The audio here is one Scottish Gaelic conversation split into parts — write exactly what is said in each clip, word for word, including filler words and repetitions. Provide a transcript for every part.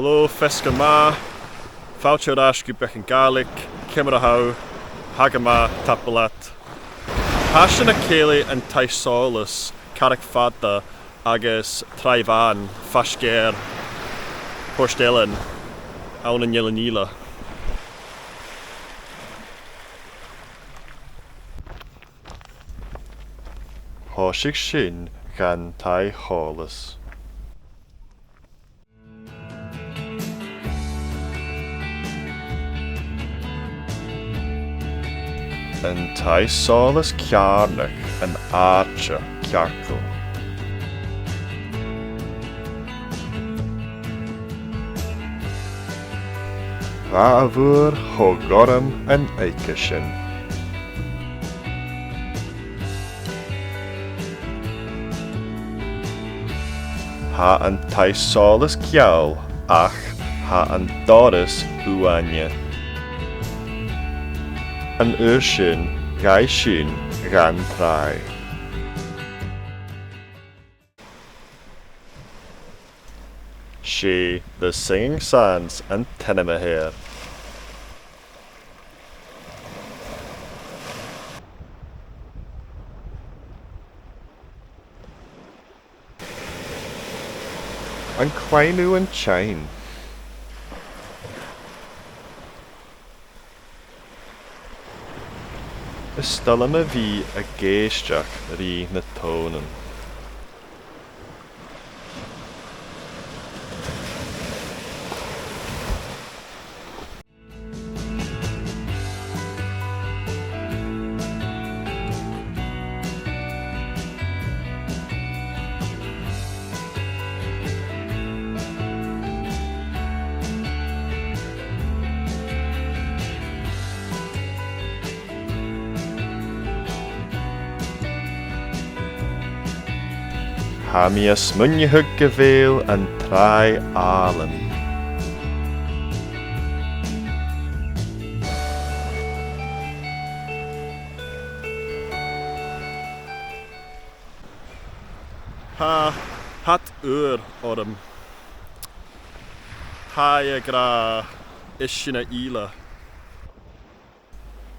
Ò, feasgar math. Fàilte air ais gu Beagan Gàidhlig, ciamar a tha thu? Tha gu math, tapadh leat. Tha sinn a' cèilidh an taigh-sholais, Carraig Fada agus Tràigh Bhàn, faisg air Port Ellen, ann an Eilean Ìle. Thòisich sinn dhan taigh-sholais. An taigh-solais ceàrnach an àite cearcall. Bha a' mhuir cho gorm an oidhche sin. Tha an taigh-solais geal ach tha an doras uaine. An uair sin, chaidh sinn dhan tràigh. 'S e The Singing Sands an t-ainm a th' air. An cluinn thu an t-seinn? Is toil leam a bhith ag èisteachd ri na tonnan. Tha mi a' smaoineachadh gu bheil an tràigh àlainn. Tha, tha iad ùr orm. Tha e ag ràdh, is sinne Ìle.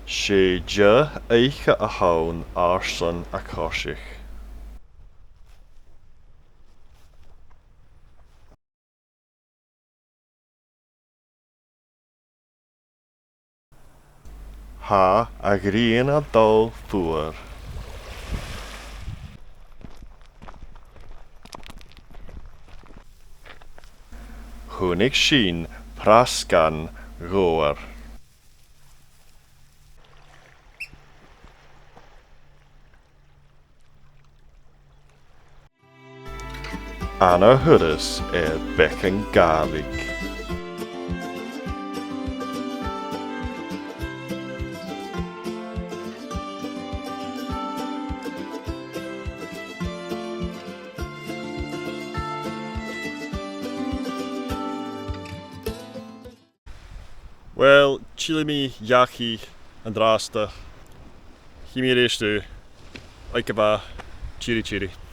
'S e deagh oidhche a th' ann airson a' coiseachd. Tha a' ghrian a' dol fuar. Chunnaic sinn prasgan ghobhar. An ath thuras air Beagan Gàidhlig. Uill, tillidh mi dhachaigh an-dràsta. Chì mi a-rithist thu. Oidhche mhath. Tìoraidh, tìoraidh.